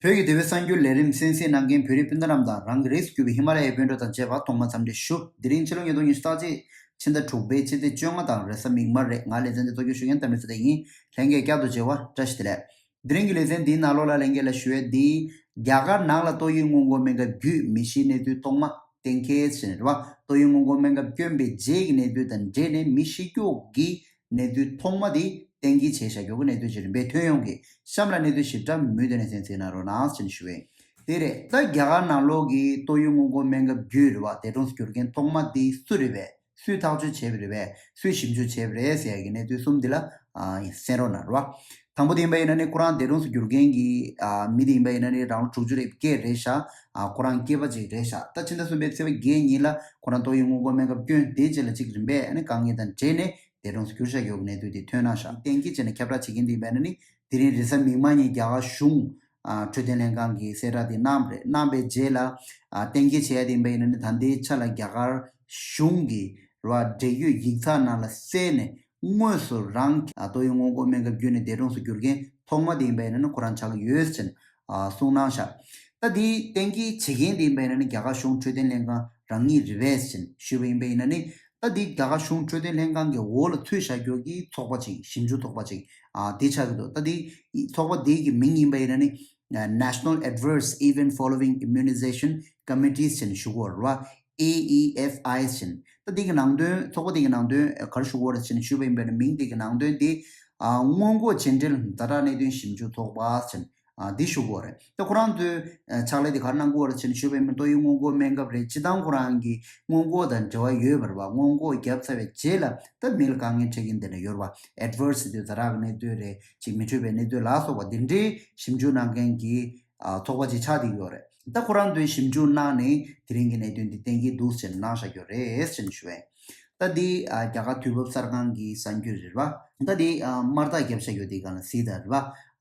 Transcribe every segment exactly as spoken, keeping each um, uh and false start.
བོད་ཀྱི་དེ་བའི་གསར་འགྱུར་ལས་རིམ་གསན་གཟིགས་གནང་མཁན་བོད་རིགས་སྤུན་ཟླ་རྣམས་དང་རང་གི་རིགས་སུ་གྱུར་པའི་ཧི་མ་ལ་ཡའི་སྤུན་གྲོགས་དང་བཅས་པ་ཐོག་མར་འཚམས་འདྲི་ཞུ། དེ་རིང་ཕྱི་ལོ་ཉིས་སྟོང་ཉི་ཤུ་རྩ་གཅིག་ཕྱི་ཟླ་དྲུག་པའི་ཕྱི་ཚེས་བཅོ་ལྔ་དང་རེས་གཟའ་མིག་དམར་རེད། ང་ལེ་ཚན་འདི་གཙོ་སྐྱོང་ཞུ་མཁན་དམ་རིག་ཚེ་བརྟན་ཡིན། ལྷན་རྒྱས་བསྐྱར་དུ་མཇལ་བ་བཀྲ་ཤིས་བདེ་ལེགས། དེ་རིང་གི་ལེ་ཚན་འདིའི་ནང་ལོགས་ལ་ལྷན་རྒྱས་ལ་ཞུ་ཡས་འདི། རྒྱ་གར་ནང་ལ་ཏོག་དབྱིབས་སྔོན་འགོག་སྨན་ཁབ་བརྒྱུད་མི་ཤི་གནས་ཚུལ་ཐོག་མ་གཏན་འཁེལ་ཟེར་ནས་རེད་བ། ཏོག་དབྱིབས་སྔོན་འགོག་སྨན་ཁབ་བསྐྱོན་པའི་རྗེས་ཀྱི་གནས་ཚུལ་དང་འབྲེལ་ནས་མི་ཤི་སྐྱོ་གི་གནས་ཚུལ་ཐོག་མ་དེ་གཏན་འཁེལ་བྱས་བཞག་རྒྱུ་གི་གནས་ཚུལ་ཅིག་རིམ་པས་ཐོན་ཡོང་གི། གཤམ་ལ་གནས་ཚུལ་ཞིབ་ཕྲ་མུ་མཐུད་ནས་གསན་གཟིགས་གནང་རོགས་གནང་ཟེར་ནས་ཞུ་བས། དེ་རེད། ད་རྒྱ་གར་ནང་ལོགས་ཀྱི་ཏོག་དབྱིབས་སྔོན་འགོག་སྨན་ཁབ་བརྒྱུད་རེད་བ། འདས་གྲོངས་སུ་གྱུར་མཁན་ཐོག་མ་དེ་སུ་རེད་པས། སུས་ཐག་གཅོད་བྱས་པ་རེད་པས། སུས་ཞིབ་འཇུག་བྱས་པ་རེད་ཟེར་ཡ་གི་གནས་ཚུལ་གསུམ་འདི་ལ་ཨ་གསན་རོགས་གནང་རོགས། དང་པོ་དེ་ཡིན་པ་ཡིན་ན་ནི་ཁོ་རང་འདས་གྲོངས་སུ་གྱུར་མཁན་གྱི་ཨ་མི་དེ་ཡིན་པ་ཡིན་ན་ནི་རང་ལོ་དྲུག་ཅུ་རེ་བརྒྱད་རེད་ཤག་ཨ་ཁོ་རང་སྐྱེས་པ་ཅིག་རེད་ཤག་ད་ཕྱི་ཟླ་གསུམ་པའི་ཚེས་པ་བརྒྱད་ཉིན་ལ་ཁོ་རང་ཏོག་དབྱིབས་སྔོན་འགོག་སྨན་ཁབ་བསྐྱོན། དེའི་རྗེས་ལ་ཅིག་རིམ་པས་ཨ་ནི་དཀའ་ངལ་དང་འབྲེལ་ནས་འདས་གྲོངས་སུ་གྱུར་བཞག་ཡོད་པའི་གནས་ཚུལ་དེ་ཐོན་གནང་ཤག་གཏན་འཁེལ་བྱས་ནས་ཁྱབ་བསྒྲགས་བྱེད་མཁན་དེ་ཡིན་པ་ཡིན་ན་ནི་དེ་རིང་རེས་གཟའ་མིག་དམར་ཉིན་རྒྱ་གར་གཞུང་ཨ་འཕྲོད་བསྟེན་ལྷན་ཁང་གིས་གསལ་བསྒྲགས་དེ་གནང་བ་རེད། གནང་བའི་རྗེས་ལ་ཨ་གཏན་འཁེལ་བྱས་ཡ་དེ་ཡིན་པ་ཡིན་ན་ནི་ད་ལྟའི་ཆ་ལ་རྒྱ་གར་གཞུང་གི་རེད་བ། འབྲེལ་ཡོད་ཡིག་ཚང་ནང་ལ་གསལ་ནས་དངོས་སུ་རང་ཨ་ཏོག་དབྱིབས་སྔོན་འགོག་སྨན་ཁབ་བརྒྱུད་ནས་འདས་གྲོངས་སུ་གྱུར་མཁན་ཐོག་མ་དེ་ཡིན་པ་ཡིན་ན་ནི་ཁོ་རང་ཆགས་ཀྱི་ཡོད་ཟེར་ནས་ཨ་གསུངས་གནང་ཤག་ད་དེ་གཏན་འཁེལ་བྱེད་མཁན་དེ་ཡིན་པ་ཡིན་ན་ནི་རྒྱ་གར་གཞུང་འཕྲོད་བསྟེན་ལྷན་ཁང་རང་ཉིད་རེད་པས་ཟེར་ནས་ཞུས་པ་ཡིན་པ་ཡིན་ན་ནི། ད་འདི་རྒྱ་གར་གཞུང་འཕྲོད་བསྟེན་ལྷན་ཁང་གི་འོག་ལ་ཚུད་བཞག་རྒྱུ་གི་ཚོགས་པ་ཅིག་ཞིབ་འཇུག་ཚོགས་པ་ཅིག་ཨ་དེ་ཆགས་ཀྱི་འདུག་ད་འདི་ཚོགས་པ་འདི་གི་མིང་ཡིན་པ་ཡིན་ན་ནི་National Adverse Event Following Immunization Committees ཟེར་ནས་ཞུ་གི་ཡོད་རེད་བ། ཨེ་ཨི་ཨེཕ་ཨའི་ཟེར་ནས། ད་འདི་གི་ནང་དོན་ཚོགས་པ་འདི་གི་ནང་དོན་ག་རེ་ཞུ་གི་ཡོད་རེད་ཟེར་ནས་ཞུས་པ་ཡིན་པ་ཡིན་ན་མིང་འདི་གི་ནང་དོན་འདི་ཨ་སྔོན་འགོག་བྱེད་འབྲེལ་ཛ་དྲག་གནད་དོན་ཞིབ་འཇུག་ཚོགས་པ་ཟེར་ནས། ཨ་འདི་ཞུ་གི་ཡོད་རེད། ད་ཁོ་རང་ཚོས་ཨ་ཕྱག་ལས་དེ་ག་རེ་གནང་གི་ཡོད་རེད་ཟེར་ནས་ཞུས་པ་ཡིན་ན་ཏོག་དབྱིབས་སྔོན་འགོག་སྨན་ཁབ་རེད། སྤྱིར་བཏང་ཁོ་རང་གི་སྔོན་འགོག་དང་འབྲེལ་བ་ཡོད་པ་རེད་བ། སྔོན་འགོག་བརྒྱབ་ཚར་བའི་རྗེས་ལ་ད་མི་ལ་དཀའ་ངལ་འཕྲད་མཁན་དེ་འདྲ་ཡོད་རེད་བ། ཨེཌ་ཝར་སི་ཟེར་དུས་ཛ་དྲག་གི་གནས་ཚུལ་རེད། ཅིག་མི་འཕྲོད་པའི་གནས་ཚུལ་ལ་སོགས་པ་འདི་འདྲའི་ཞིབ་འཇུག་གནང་མཁན་གྱི་ཨ་ཚོགས་པ་ཅིག་ཆགས་བསྡད་ཡོད་རེད། ད་ཁོ་རང་ཚོས་ཞིབ་འཇུག་གནང་ནས་དེ་རིང་གི་གནད་དོན་འདི་གཏན་འཁེལ་འདུག་ཟེར་གནང་བཞག་ཡོད་རེད་ཟེར་ནས་ཞུ་བས། ད་འདི་ཨ་རྒྱ་གར་དུས་བབ་གསར་ཁང་གི་གསར་འགྱུར་རེད་བ། ད་འདི་ཨ་དམར་རྟགས་བརྒྱབ་བཞག་ཡོད་དེ་གང་ལ་གཟིགས་དང་རེད་བ།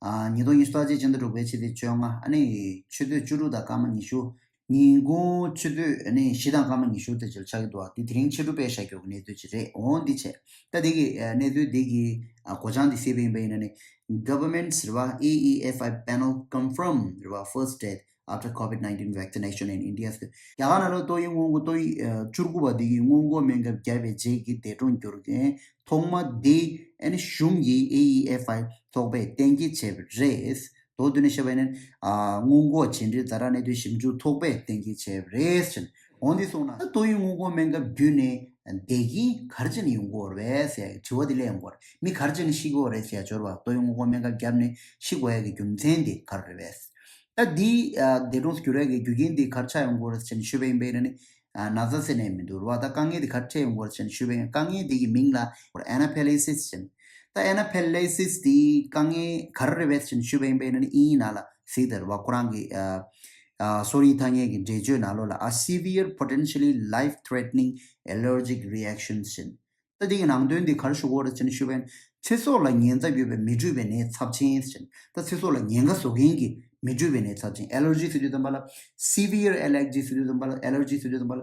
ཨ་ཉིས་སྟོང་ཉི་ཤུ་རྩ་གཅིག་ཕྱི་ཟླ་དྲུག་པའི་ཕྱི་ཚེས་བཅོ་ལྔ་ཨ་ནི་ཆུ་ཚོད་བཅུ་དྲུག་དང་སྐར་མ་ཉི་ཤུ། ཉིན་གུང་ཆུ་ཚོད་ཨ་ནི་བཞི་དང་སྐར་མ་ཉི་ཤུ་དེ་ཆར་ཆགས་ཀྱི་འདུག་ཨ་འདི་དེ་རིང་ཕྱི་དྲོ་སྤེལ་བཞག་ཡོད་ཀྱི་གནས་ཚུལ་ཅིག་རེད། འོང་འདི་བྱས། ད་འདི་གི་ཨ་གནས་ཚུལ་འདི་གི་ཨ་གོ་བྱང་འདི་གཟིགས་པ་ཡིན་པ་ཡིན་ན་ནི་Government's རེད་བ། ཨེ་ཨི་ཨེཕ་ཨའི་panel confirm རེད་བ། First death after COVID nineteen vaccination in India ཟེར། རྒྱ་གར་ནང་ལ་ཏོག་དབྱིབས་སྔོན་འགོག་ཏོག་དབྱིབས་ཨ་བཅུ་དགུ་པ་འདི་གི་སྔོན་འགོག་སྨན་ཁབ་བརྒྱབ་པའི་རྗེས་ཀྱི་འདས་གྲོངས་གྱུར་མཁན་ཐོག་མ་འདི་ཨ་ནི་གཞུང་གི་ཨེ་ཨི་ཨེཕ་ཨའི་ཚོགས་པས་གཏན་འཁེལ་བྱས་པ་རེད། མདོར་བསྡུས་ནས་བཤད་པ་ཡིན་ན་ཨ་སྔོན་འགོག་བྱས་འབྲེལ་ཛ་དྲག་གནད་དོན་ཞིབ་འཇུག་ཚོགས་པས་གཏན་འཁེལ་བྱས་པ་རེད་ཟེར། འོ་འདི་སོང་ན་ད་ཏོག་དབྱིབས་སྔོན་འགོག་སྨན་ཁབ་བརྒྱུད་ནས་འདས་རྐྱེན་ག་རེ་བྱས་ནས་ཡོང་གི་ཡོད་རེད་ཟེར་ཡ་གི་དྲི་བ་འདི་སླེབས་ཡོང་གི་ཡོད་རེད། མི་ག་རེ་བྱས་ནས་ཤི་གི་ཡོད་རེད་ཟེར་ཡ་འབྱོར་བ། ཏོག་དབྱིབས་སྔོན་འགོག་སྨན་ཁབ་བརྒྱབ་ནས་ཤི་དགོས་ཡ་གི་རྒྱུ་མཚན་དེ་ག་རེ་རེད་པས། ད་འདི་ཨ་འདས་གྲོངས་སུ་གྱུར་ཡ་གི་རྒྱུ་རྐྱེན་འདི་ག་རེ་ཆགས་ཡོང་གི་ཡོད་རེད་ཟེར་ནས་ཞུས་པ་ཡིན་པ་ཡིན་ན་ནི་ཨ་ན་ཚ་ཟེར་ནས་མི་འདུག་རེད་བ། ད་དཀའ་ངལ་འདི་ག་རེ་འཕྲད་ཡོང་གི་ཡོད་རེད་ཟེར་ནས་ཞུས་པ་ཡིན། དཀའ་ངལ་འདི་གི་མིང་ལ་ཨེ་ན་ཕི་ལེ་སིས་ཟེར། ད་ཨེ་ན་ཕི་ལེ་སིས་འདི་དཀའ་ངལ་ག་རེ་རེད་པས་ཟེར་ནས་ཞུས་པ་ཡིན་པ་ཡིན་ན་ནི་དབྱིན་ཡིག་ནང་ལ་གཟིགས་དང་རེད་བ། ཁོ་རང་གི་ཨ་ཨ་གསོ་རིག་ཐ་སྙད་ཀྱི་འགྲེལ་བརྗོད་ནང་ལོགས་ལ་a severe potentially life threatening allergic reaction ཟེར། ད་འདི་གི་ནང་དོན་འདི་ག་རེ་ཞུ་གི་ཡོད་རེད་ཟེར་ནས་ཞུས་པ་ཡིན་ན། ཚེ་སྲོག་ལ་ཉེན་ཚབས་ཡོད་པའི་མི་འཕྲོད་པའི་ནད་ཚབས་ཆེན་ཟེར། ད་ཚེ་སྲོག་ལ་ཉེན་ཁ་བཟོ་མཁན་གྱི་མི་འཕྲོད་པའི་ནད་ཚབས་ཆེན། ཨེ་ལར་ཇི་ཟེར་དུས་ཙམ་པ་ལ། སི་བི་ཡར་ཨེ་ལར་ཇི་ཟེར་དུས་ཙམ་པ་ལ། ཨེ་ལར་ཇི་ཟེར་དུས་ཙམ་པ་ལ་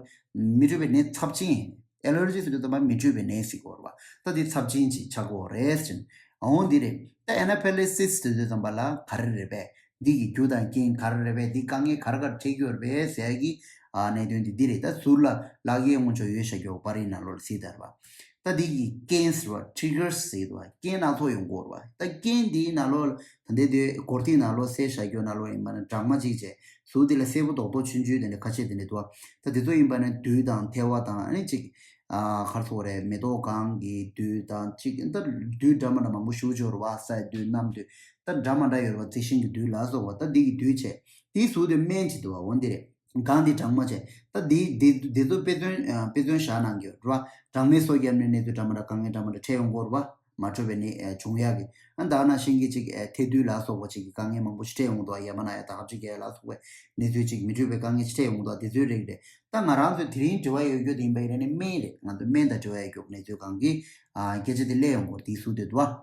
མི་འཕྲོད་པའི་ནད་ཚབས་ཆེན། ཨེ་ལར་ཇི་ཟེར་དུས་ཙམ་པ་མི་འཕྲོད་པའི་ནད་ཟེར་གྱི་ཡོད་རེད་བ། ད་འདི་ཚབས་ཆེན་ཅིག་ཆགས་ཀྱི་ཡོད་རེད་ཟེར། འོང་འདི་རེད། ད་ཨེ་ན་ཕི་ལེ་སིས་ཟེར་དུས་ཙམ་པ་ལ་ག་རེ་རེད་པས། འདི་གི་རྒྱུ་དང་རྐྱེན་ག་རེ་རེད་པས། འདི་དཀའ་ངལ་ག་རེ་ག་རེ་འཕྲད་ཀྱི་ཡོད་རེད་པས་ཟེར་ཡ་གི་ཨ་གནད་དོན་འདི་འདི་རེད། ད་ཟུར་ལ་ལག་གཡས་སྔོན་ཕྱོགས་ཡོད་བཞག་ཀྱོག་པར་རིས་ནང་ལོགས་ལ་གཟིགས་དང་རེད་བ། ད་འདི་གི་རྐྱེན་ཟེར་བ། ཊི་གར་ཟེར་གྱི་འདུག་བ། རྐྱེན་སྣ་ཚོགས་ཡོང་གི་ཡོད་རེད་བ། ད་རྐྱེན་འདིའི་ནང་ལོགས་ལ་ད་ལྟའི་དེ་སྒོར་ཐིག་ནང་ལོགས་གསལ་བཞག་ཀྱོག་ནང་ལོགས་ཡིན་པ་ན་སྦྲང་མ་གཅིག་བྱས། ཟུར་དེ་ལ་སེར་པོ་རྡོག་རྡོག་ཆུང་ཆུང་དེ་འདྲ་ཁ་ཤས་དེ་འདྲ་འདུག་བ། ད་དེ་ཚོ་ཡིན་པ་ན་རྡུལ་དང་ཐལ་བ་དང་ཨ་ནི་གཅིག་ཨ་ག་རེ་ཟེར་དགོས་རེད། མེ་ཏོག་སྒང་གི་རྡུལ་དང་གཅིག་ད་རྡུལ་འདྲ་མི་འདྲ་མང་པོ་ཞེ་པོ་ཅིག་ཡོད་རེད་བ། སའི་རྡུལ་གནམ་རྡུལ་ད་འདྲ་མི་འདྲ་ཡོད་རེད་བ། རྩི་ཤིང་གི་རྡུལ་ལ་སོགས་པ། ད་འདི་གི་རྡུལ་བྱས། དེའི་ཟུར་དེ་སྨན་ཅིག་འདུག་བ། འོ་འདི་རེད། སྒང་འདི་སྦྲང་མ་བྱས། ད་འདི་འདི་འདི་ཚོ་དཔེ་མཚོན་ཨ་དཔེ་མཚོན་བཞག་གནང་གི་ཡོད་རེད་བ། སྦྲང་མའི་སོ་བརྒྱབ་ནས་གནས་ཚུལ་འདྲ་མི་འདྲ་དཀའ་ངལ་འདྲ་མི་འདྲ་འཕྲད་ཡོང་གི་ཡོད་རེད་བ། མ་འཕྲོད་པའི་ནད་ཨ་བྱུང་ཡག་གི། ཨ་ད་ནང་བཞིན་གྱི་ཅིག་ཨ་ཐལ་རྡུལ་ལ་སོགས་པ་ཅིག་གི་དཀའ་ངལ་མང་པོ་ཞིག་འཕྲད་ཡོང་གི་འདུག་བ། ཡ་མ་ན་ཡ་ད་ཧབ་ཅིག་གི་ལ་སོགས་པའི་གནས་ཚུལ་ཅིག་མི་འཕྲོད་པའི་དཀའ་ངལ་ཞིག་འཕྲད་ཡོང་གི་འདུག་བ། དེ་ཚོའི་རིགས་རེད། ད་ང་རང་ཚོས་དེ་རིང་དྲི་བ་ཡོད་རྒྱུ་དེ་ཡིན་པ་ཡིན་ན་ནི་སྨན་རེད། ང་ཚོ་སྨན་དང་འབྲེལ་བ་ཡོད་རྒྱུ་གནས་ཚུལ་སྒང་གི་ཨ་སྐད་ཆ་དེ་སླེབས་ཡོང་གི་ཡོད་རེད། དེའི་ཟུར་དེ་འདུག་བ།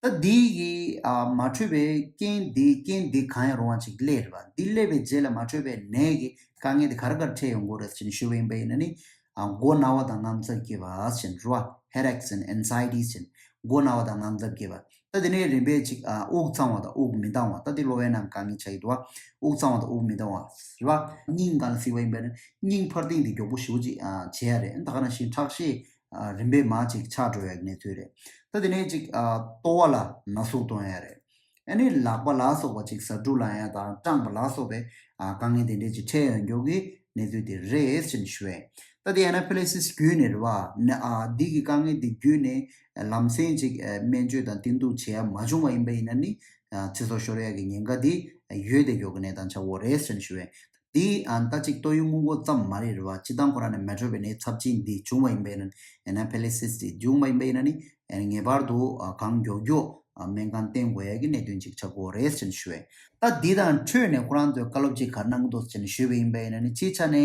ད་འདི་གི་ཨ་མ་འཕྲོད་པའི་རྐྱེན་འདི་རྐྱེན་འདི་གང་ཡང་རུང་བ་ཅིག་སླེབས་རེད་བ། འདི་སླེབས་པའི་རྗེས་ལ་མ་འཕྲོད་པའི་ནད་ཀྱི་དཀའ་ངལ་དེ་ག་རེ་ག་རེ་འཕྲད་ཡོང་གི་ཡོད་རེད་ཟེར་ནས་ཞུས་པ་ཡིན་པ་ཡིན་ན་ནི། ཨ་མགོ་ན་བ་དང་དངངས་འཚབ་སྐྱེས་པ་ཟེར་རེད་བ། Headaches and anxieties ཟེར། མགོ་ན་བ་དང་དངངས་འཚབ་སྐྱེས་པ། ད་དེ་ནས་རིམ་པས་ཅིག་ཨ་དབུགས་གཙང་བ་དང་དབུགས་མི་གཙང་བ། ད་དེ་གློ་བའི་ནང་དཀའ་ངལ་ཆགས་ཀྱི་འདུག་བ། དབུགས་གཙང་བ་དང་དབུགས་མི་གཙང་བ་རེད་བ། སྙིང་གང་ལ་གཟིགས་པ་ཡིན་པས་ན་སྙིང་འཕར་ལྡིང་དེ་མགྱོགས་པོ་ཞེ་པོ་ཅིག་ཨ་བྱེད་ཡ་རེད། ད་ག་ནང་བཞིན་ཁྲག་ཤེད་ཨ་རིམ་པས་མར་ཅིག་ཆག་འགྲོ་ཡ་གི་གནས་ཚུལ་རེད། ད་དེ་ནས་ཅིག་ཨ་ལྟོ་བ་ལ་ན་ཟུག་གཏོང་ཡ་རེད། ཨ་ནི་ལག་པ་ལ་སོགས་པ་ཅིག་ཟ་འཕྲུག་ལངས་ཡ་དང་སྐྲངས་པ་ལ་སོགས་པའི་ཨ་དཀའ་ངལ་དེ་འདྲས་ཅིག་འཕྲད་ཡོང་རྒྱུ་གི་གནས་ཚུལ་དེ་རེད་ཟེར་ནས་ཞུ་བས། ད་དེ་ཨ་ན་ཕི་ལེ་སིས་བརྒྱུད་ནས་རེད་བ། ན་ཨ་འདི་གི་དཀའ་ངལ་དེ་བརྒྱུད་ནས་ལམ་སེང་ཅིག་ཨ་སྨན་བཅོས་དང་བསྟེན་གཏུག་བྱེད་ཡ་མ་བྱུང་བ་ཡིན་པ་ཡིན་ན་ནི་ཨ་ཚེ་སྲོག་ཤོར་ཡ་གི་ཉེན་ཁ་དེ་ཡོད་བསྡད་ཡོད་གི་གནས་སྟངས་ཆགས་ཡོད་རེད་ཟེར་ནས་ཞུ་བས། དེ་ཨ་ད་ཅིག་ཏོག་དབྱིབས་སྔོན་འགོག་ཙམ་མ་རེད་རེད་བ། སྤྱིར་བཏང་ཁོ་རང་ནས་མ་འཕྲོད་པའི་ནད་ཚབས་ཆེན་འདི་བྱུང་བ་ཡིན་པས་ན། ཨ་ན་ཕི་ལེ་སིས་དེ་བྱུང་བ་ཡིན་པས་ན་ནི་ཨ་ངེས་པར་དུ་ཨ་གང་མགྱོགས་མགྱོགས་ཨ་སྨན་ཁང་བསྟེན་དགོས་ཡ་གི་གནད་དོན་ཅིག་ཆགས་ཀྱི་ཡོད་རེད་ཟེར་ནས་ཞུ་བས། ད་འདི་དང་འཕྲོས་ནས་ཁོ་རང་ཚོས་བཀའ་སློབ་ཅིག་ག་གནང་འདུག་ཟེར་ནས་ཞུས་པ་ཡིན་པས་ན་ནི་སྤྱིའི་ཆ་ནས་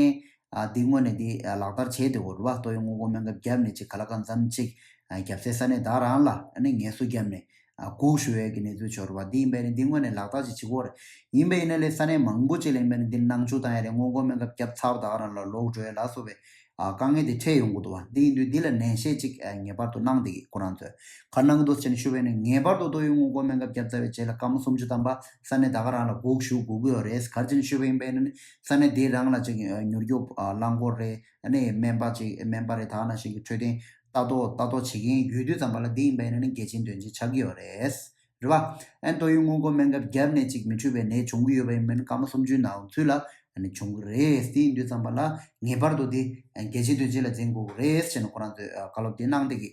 ཨ་འདི་དངོས་གནས་འདི་ཨ་ལག་བསྟར་བྱས་ཏེ་ཡོད་རེད་བ། ཏོག་དབྱིབས་སྔོན་འགོག་སྨན་ཁབ་བརྒྱབ་ནས་ཅིག་ག་ལ་གང་འཚམ་ཅིག་ཨ་བརྒྱབ་སའི་ས་གནས་ད་ག་རང་ལ་ཨ་ནི་ངལ་གསོ་བརྒྱབ་ནས་ཨ་སྒུག་བཞུགས་ཡས་ཀྱི་གནས་ཚུལ་ཡོད་རེད་བ། འདི་ཡིན་པས་ནི་འདི་དངོས་གནས་ལག་བསྟར་ཅིག་བྱེད་དགོས་རེད། ཡིན་པས་ཡིན་ན་ལས་ས་གནས་མང་པོ་ཅིག་ལ་ཡིན་པས་ནི་འདི་སྣང་ཆུང་བཏང་ཡ་རེད། སྔོན་འགོག་སྨན་ཁབ་བརྒྱབ་ཚར་བ་ད་ག་རང་ལ་ལོག་འགྲོ་ཡ་ལ་སོགས་པའི་ཨ་དཀའ་ངལ་དེ་འཕྲད་ཡོང་གི་འདུག་བ། འདི་ཡིན་དུས་འདི་ལ་ནན་བཤད་ཅིག་ཨ་ངེས་པར་དུ་གནང་བསྡད་ཀྱི། ཁོ་རང་ཚོས་ག་གནང་འདུག་ཟེར་ནས་ཞུས་པས་ནི་ངེས་པར་དུ་ཏོག་དབྱིབས་སྔོན་འགོག་སྨན་ཁབ་བརྒྱབ་ཚར་བའི་རྗེས་ལ་སྐར་མ་སུམ་ཅུ་ཐམ་པ་ས་གནས་ད་ག་རང་ལ་སྒུག་བཞུགས་དགོས་ཀྱི་ཡོད་རེད། ག་རེ་བྱས་ནས་ཞུས་པ་ཡིན་པས་ནི་ས་གནས་དེ་རང་ལ་ཅིག་ཨ་མྱུར་སྐྱོབ་ཨ་རླངས་འཁོར་རེད། ཨ་ནི་སྨན་པ་ཅིག་སྨན་པ་རེད། ད་ག་ནང་བཞིན་གྱི་འཕྲོད་བསྟེན་ལྟ་རྟོག་ལྟ་རྟོག་བྱེད་མཁན་ཡོད་དུས་ཙམ་པ་ལ་འདི་ཡིན་པ་ཡིན་ན་ནི་གལ་ཆེན་དོན་ཆེན་ཆགས་ཀྱི་ཡོད་རེད། རེད་བ། ཨ་ནི་ཏོག་དབྱིབས་སྔོན་འགོག་སྨན་ཁབ་བརྒྱབ་ནས་ཅིག་མི་འཕྲོད་པའི་ནད་བྱུང་གི་ཡོད་པ་ཡིན་པ་ཡིན་ན་སྐར་མ་སུམ་ཅུའི་ནང་ཚུད་ལ་ཨ་ནི་བྱུང་གི་རེད། དེ་ཡིན་དུས་ཙམ་པ་ལ་ངེས་པར་དུ་དེ་གལ་ཆེན་དོན་ཆེན་ལ་འཛིན་དགོས་ཀྱི་རེད་ཟེར་ནས་ཁོ་རང་ཚོས་ཨ་བཀའ་སློབ་དེ་གནང་བསྡད་ཀྱི།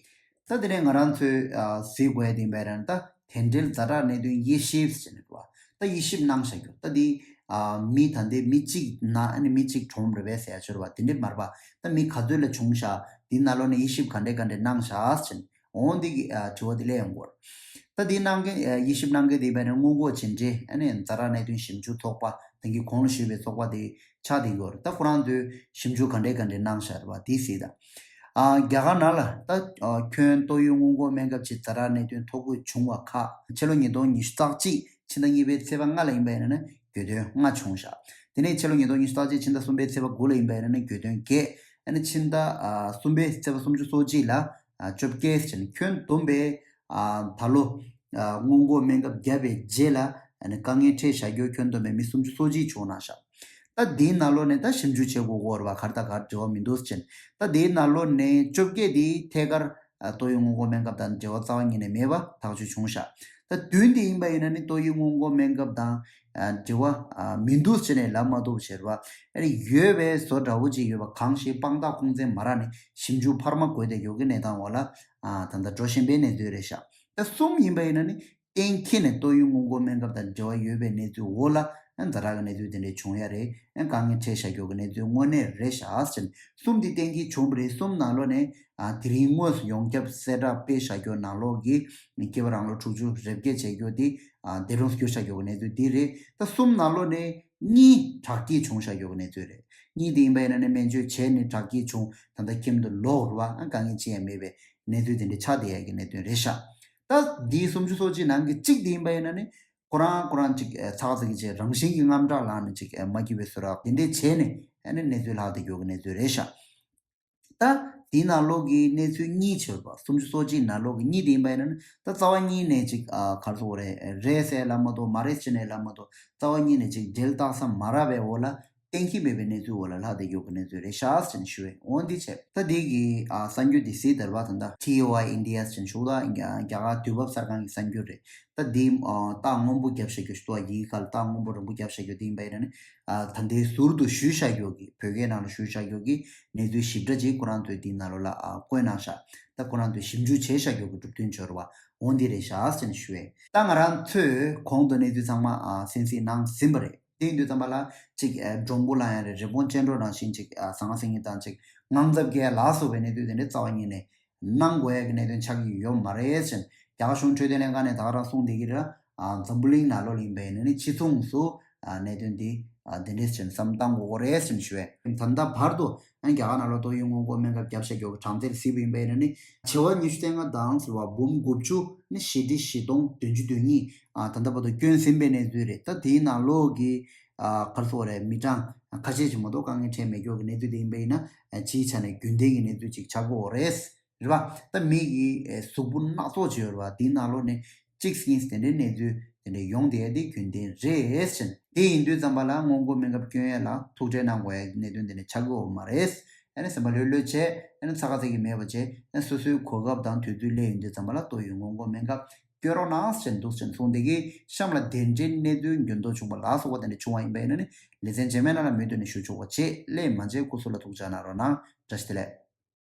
ད་དེ་ནས་ང་རང་ཚོས་ཨ་གཟིགས་དགོས་ཡ་དེ་ཡིན་པ་ཡིན་ན་ད་དེ་འབྲེལ་ཛ་དྲག་གནད་དོན་དབྱེ་ཞིབ་ཟེར་ནས་འདུག་བ། ད་དབྱེ་ཞིབ་གནང་བཞག་རྒྱུ་ད་འདི་ཨ་མི་ད་འདི་མི་གཅིག་ན་ཨ་ནི་མི་གཅིག་གྲོངས་རེད་པས་ཟེར་ཡ་ཆོར་བ་དེ་འདྲས་མ་རེད་པ། ད་མི་ག་ཚོད་ལ་བྱུང་བཞག་འདི་ནང་ལོགས་ནས་དབྱེ་ཞིབ་ག་འདྲས་ག་འདྲས་གནང་བཞག་ཟེར་ནས་འོང་འདི་གི་ཨ་དྲི་བ་དེ་སླེབས་ཡོང་གི་ཡོད་རེད། ད་འདི་གནང་མཁན་ཨ་དབྱེ་ཞིབ་གནང་མཁན་དེ་ཡིན་པ་ཡིན་ན་སྔོན་འགོག་བྱས་འབྲས་ཨ་ནི་ཛ་དྲག་གནད་དོན་ཞིབ་འཇུག་ཚོགས་པ་ད་གིན་གོང་ལ་ཞུས་པའི་ཚོགས་པ་དེ་ཆགས་བསྡད་ཡོད་རེད། ད་ཁོ་རང་ཚོས་ཞིབ་འཇུག་ག་འདྲས་ག་འདྲས་གནང་བཞག་རེད་པ་དེ་གཟིགས་དང་། ཨ་རྒྱ་གར་ནང་ལ་ད་ཨ་ཁྱོན་ཏོག་དབྱིབས་སྔོན་འགོག་སྨན་ཁབ་ཅིག་ཛ་དྲག་གནད་དོན་ཐོ་འགོད་བྱུང་བ་ཁག་ཕྱི་ལོ་ཉིས་སྟོང་ཉི་ཤུ་རྩ་གཅིག་ཕྱི་ཟླ་གཉིས་པའི་ཚེས་པ་ལྔ་ལ་ཡིན་པ་ཡིན་ན་ནི་གྱོད་དོན་ལྔ་བྱུང་བཞག་དེ་ནས་ཕྱི་ལོ་ཉིས་སྟོང་ཉི་ཤུ་རྩ་གཅིག་ཕྱི་ཟླ་གསུམ་པའི་ཚེས་པ་དགུ་ལ་ཡིན་པ་ཡིན་ན་ནི་གྱོད་དོན་བརྒྱད། ཨ་ནི་ཕྱི་ཟླ་ཨ་གསུམ་པའི་ཚེས་པ་སུམ་ཅུ་སོ་གཅིག་ལ་ཨ་བཅོ་བརྒྱད་ཟེར་ནས་ཁྱོན་བསྡོམས་པའི་ཨ་ད་ལོ་ཨ་སྔོན་འགོག་སྨན་ཁབ་བརྒྱབ་པའི་རྗེས་ལ་ཨ་ནི་དཀའ་ངལ་འཕྲད་བཞག་རྒྱུ་ཁྱོན་བསྡོམས་པའི་མི་སུམ་ཅུ་སོ་གཅིག་བྱུང་གནང་བཞག་ད་དེའི་ནང་ལོགས་ནས་ད་ཞིབ་འཇུག་བྱེད་དགོས་ཀྱི་ཡོད་རེད་པ། ག་རེ་དང་ག་རེ་འབྲེལ་བ་མི་འདུག་ཟེར་ནས། ད་དེའི་ནང་ལོགས་ནས་བཅོ་བརྒྱད་དེ་ཐད་ཀར་ཨ་ཏོག་དབྱིབས་སྔོན་འགོག་སྨན་ཁབ་དང་འབྲེལ་བ་རྩ་བ་ཉིད་ནས་མེད་པ་ཐག་གཅོད་བྱུང་བཞག་ད་བདུན་དེ་ཡིན་པ་ཡིན་ན་ནི་ཏོག་དབྱིབས་སྔོན་འགོག་སྨན་ཁབ་དང་ཨ་འབྲེལ་བ་ཨ་མི་འདུག་ཟེར་ནས་ལབ་མ་ཐུབ་པ་བྱས་རེད་པ། ཨ་ནི་ཡོད་པའི་བཟོ་འདྲ་བོ་ཅིག་ཡོད་པ་གང་ཞིག་དཔང་རྟགས་ཁུངས་བཙན་མ་རག་ནས་ཞིབ་འཇུག་འཕར་མ་དགོས་བསྡད་ཡོད་ཀྱི་གནས་སྟངས་འོག་ལ་ཨ་ད་ལྟ་འགྲོ་བཞིན་པའི་གནས་ཚུལ་རེད་བཞག་ད་གསུམ་ཡིན་པ་ཡིན་ན་ནི་གཏན་འཁེལ་ནས་ཏོག་དབྱིབས་སྔོན་འགོག་སྨན་ཁབ་དང་འབྲེལ་བ་ཡོད་པའི་གནས་ཚུལ་འོག་ལ་ཨ་ཛ་དྲག་གི་གནས་ཚུལ་དེ་འདྲས་བྱུང་ཡ་རེད། ཨ་དཀའ་ངལ་འཕྲད་བཞག་རྒྱུ་གི་གནས་ཚུལ་དངོས་གནས་རེད་བཞག་ཟེར་ནས་གསུམ་དེ་གཏན་འཁེལ་བྱུང་བ་རེད། གསུམ་ནང་ལོགས་ནས་ཨ་དེ་རིང་དངོས་སུ་ཡོངས་ཁྱབ་གསལ་བསྒྲགས་སྤེལ་བཞག་རྒྱུ་ནང་ལོགས་ཀྱི་སྐྱེས་པ་རང་ལོ་དྲུག་ཅུ་རེ་བརྒྱད་བྱས་རྒྱུ་དེ་ཨ་འདས་གྲོངས་སུ་གྱུར་བཞག་རྒྱུ་གི་གནས་ཚུལ་འདི་རེད། ད་གསུམ་ནང་ལོགས་ནས་གཉིས་དྲག་སྐྱེད་བྱུང་བཞག་རྒྱུ་གི་གནས་ཚུལ་རེད། གཉིས་དེ་ཡིན་པ་ཡིན་ན་ནི་སྨན་བཅོས་བྱས་ནས་དྲག་སྐྱེད་བྱུང་ད་ལྟ་ཁྱིམ་དུ་ལོག་རེད་པ། ཨ་དཀའ་ངལ་ཅི་ཡང་མེད་པའི་གནས་ཚུལ་དེ་འདྲ་ཆགས་བསྡད་ཡ་གི་གནད་དོན་རེད་ཤག་ད་འདིའི་སུམ་ཅུ་སོ་གཅིག་ནང་གི་གཅིག་དེ་ཡིན་པ་ཡིན་ན་ནི་ཁོ་རང་ཁོ་རང་ཅིག་ཨ་ཚ་ཚ་གི་ཅིག་རང་བཞིན་གྱི་དངངས་སྐྲག་ལངས་ནས་ཅིག་ཨ་མ་སྐྱིད་པའི་བཟོ་འདྲ་དེ་འདྲས་བྱས་ནས་ཨ་ནི་གནས་ཚུལ་ལྷག་བསྡད་ཡོད་གི་གནས་ཚུལ་རེད་ཤག་ད་དེའི་ནང་ལོགས་ཀྱི་གནས་ཚུལ་གཉིས་བྱས་པ་སུམ་ཅུ་སོ་གཅིག་ནང་ལོགས་ཀྱི་གཉིས་དེ་ཡིན་པ་ཡིན་ན་ནི་ད་རྩ་བ་ཉིད་ནས་ཅིག་ཨ་ག་རེ་ཟེར་དགོས་རེད། རེད་ཟེར་ལབ་མ་གཏོགས་མ་རེད་ཟེར་ནས་ལབ་མ་གཏོགས་རྩ་བ་ཉིད་ནས་ཅིག་འབྲེལ་བཏགས་ས་མ་རག་པའི་འོག་ལ་གཏན་འཁེལ་མེད་པའི་གནས་ཚུལ་འོག་ལ་ལྷག་བསྡད་ཡོད་པའི་གནས་ཚུལ་རེད་ཤག་ཟེར་ནས་ཞུ་བས། འོ་འདི་བྱས་ད་འདི་གི་ཨ་གསར་འགྱུར་འདི་གཟིགས་དར་བ་ད་ལྟ་ཊི་ཨོ་ཨའི་ཨིན་ཌི་ཡ་ཟེར་ནས་ཞུ་ད་རྒྱ་གར་དུས་བབ་གསར་ཁང་གི་གསར་འགྱུར་རེད། ད་འདི་ཨ་རྟགས་སྔོན་པོ་བརྒྱབ་བཞག་རྒྱུ་ཞིག་འདུག་ཡི་གེ་ཁ་ལ་རྟགས་སྔོན་པོ་རིང་པོ་བརྒྱབ་བཞག་རྒྱུ་དེ་ཡིན་པ་ཡིན་ན་ནི་ཨ་ད་ལྟའི་ཟུར་དུ་ཞུས་བཞག་རྒྱུ་གི་བོད་སྐད་ནང་ལ་ཞུས་བཞག་རྒྱུ་གི་གནས་ཚུལ་ཞིབ་ཕྲ་ཅིག་ཁོ་རང་ཚོས་འདི་ནང་ལོགས་ལ་ཨ་བཀོད་གནང་ཤག་ད་ཁོ་རང་ཚོས་ཞིབ་འཇུག་བྱས་བཞག་རྒྱུ་གི་གྲུབ་དོན་འབྱོར་བ་འོ་འདི་རེད་ཤག་ཟེར་ནས་ཞུ་བས། ད་ང་རང་ཚོས་གོང་དུ་གནས་ཚུལ་ཚང་མ་ཨ་གསན་གཟིགས་གནང་ཟིན་པ་རེད། དེ་ཡིན་དུས་ཙམ་པ་ལ་ཅིག་ཨ་མགྲོན་པོ་ལངས་ཡ་རེད། རི་བོང་ཅལ་འདྲོགས་ནང་བཞིན་ཅིག་ཨ་ཟང་ངེ་ཟིང་ངེ་དང་ཅིག་དངངས་འཚབ་སྐྱེ་ཡ་ལ་སོགས་པའི་གནས་ཚུལ་དེ་འདྲ་རྩ་བ་ཉིད་ནས་གནང་དགོས་ཡ་གི་གནད་དོན་ཆགས་ཀྱི་ཡོད་མ་རེད་ཟེར་ནས་རྒྱ་གར་གཞུང་འཕྲོད་བསྟེན་ལྷན་ཁང་ནས་ད་ག་རང་གསུངས་བསྡད་ཀྱི་རེད། ཨ་འཛམ་བུ་གླིང་ནང་ལོགས་ལ་ཡིན་པ་ཡིན་ན་ནི་ཕྱི་མཚུངས་སུ་ཨ་གནད་དོན་འདི་ཨ་འདི་འདྲས་ཟེར་ནས་བསམ་བློ་བཏང་དགོས་ཀྱི་རེད་ཟེར་ནས་ཞུ་བས། ད་ལྟ་བར་དུ་ཨ་རྒྱ་གར་ནང་ལ་ཏོག་དབྱིབས་སྔོན་འགོག་སྨན་ཁབ་བརྒྱབ་བཞག་རྒྱུ་གི་གྲངས་ཚད་གཟིགས་པ་ཡིན་པ་ཡིན་ན་ནི་བྱེ་བ་ཉི་ཤུ་རྩ་ལྔ་དང་ཟེར་བ་འབུམ་དགུ་བཅུ་ནི་བཞི་ཁྲི་བཞི་སྟོང་བདུན་ཅུ་དོན་གཉིས་ཨ་ད་ལྟ་བར་དུ་བསྐྱོན་ཟིན་པའི་གནས་ཚུལ་རེད། ད་དེའི་ནང་ལོགས་ཀྱི་ཨ་ག་རེ་ཟེར་དགོས་རེད། མི་གྲངས་ཁ་ཤས་ཤིག་མ་གཏོགས་དཀའ་ངལ་འཕྲད་མེད་ཀྱོག་གི་གནས་ཚུལ་དེ་ཡིན་པ་ཡིན་ན་ཨ་སྤྱིའི་ཆ་ནས་རྒྱུན་ལྡན་གྱི་གནས་ཚུལ་ཅིག་ཆགས་ཀྱི་ཡོད་རེད། རེད་བ། ད་མི་གི་ཨ་གཟུགས་པོ་སྣ་ཚོགས་ཅིག་ཡོད་རེད་བ། དེའི་ནང་ལོགས་ནས་ ཊིག་སི་ཡིན་ཟེར་དེ་འདྲའི་གནས་ཚུལ་དེ་འདྲའི་ཡོང་བསྡད་ཡ་དེ་རྒྱུན་ལྡན་རེད་ཟེར། དེ་ཡིན་དུས་ཙམ་པ་ལ་སྔོན་འགོག་སྨན་ཁབ་སྐྱོན་ཡས་ལ་ཐུགས་ཁྲལ་གནང་དགོས་ཡ་གནད་དོན་དེ་འདྲ་ཆགས་ཀྱི་ཡོད་མ་རེད། ཨ་ནི་སེམས་པ་ལྷོད་ལྷོད་བྱས། ཨ་ནི་ཚ་ཁ་ཚ་གི་མེད་པ་བྱས། ཨ་ནི་སོ་སོའི་གོ་སྐབས་དང་དུས་ཚོད་སླེབས་ཡོང་དུས་ཙམ་པ་ལ་ཏོག་ཡོད་སྔོན་འགོག་སྨན་ཁབ་སྐྱོན་རོགས་གནང་ཟེར་འདུག་ཟེར་གསུངས་བསྡད་ཀྱི། གཤམ་ལ་དེ་འདྲའི་གནད་དོན་འགྱུར་ལྡོག་བྱུང་བ་ལ་སོགས་པ་དེ་འདྲ་བྱུང་བ་ཡིན་པ་ཡིན་ན་ནི། ལེ་ཚན་རྗེས་མའི་ནང་ལ་མུ་མཐུད་ནས་ཞུ་ཆོག་པ་བྱེད། སླེབས་མ་བྱས་སྐུ་གཟུགས་ལ་ཐུགས་ཅག་གནང་རོགས་གནང་། བཀྲ་ཤིས་བདེ་ལེགས།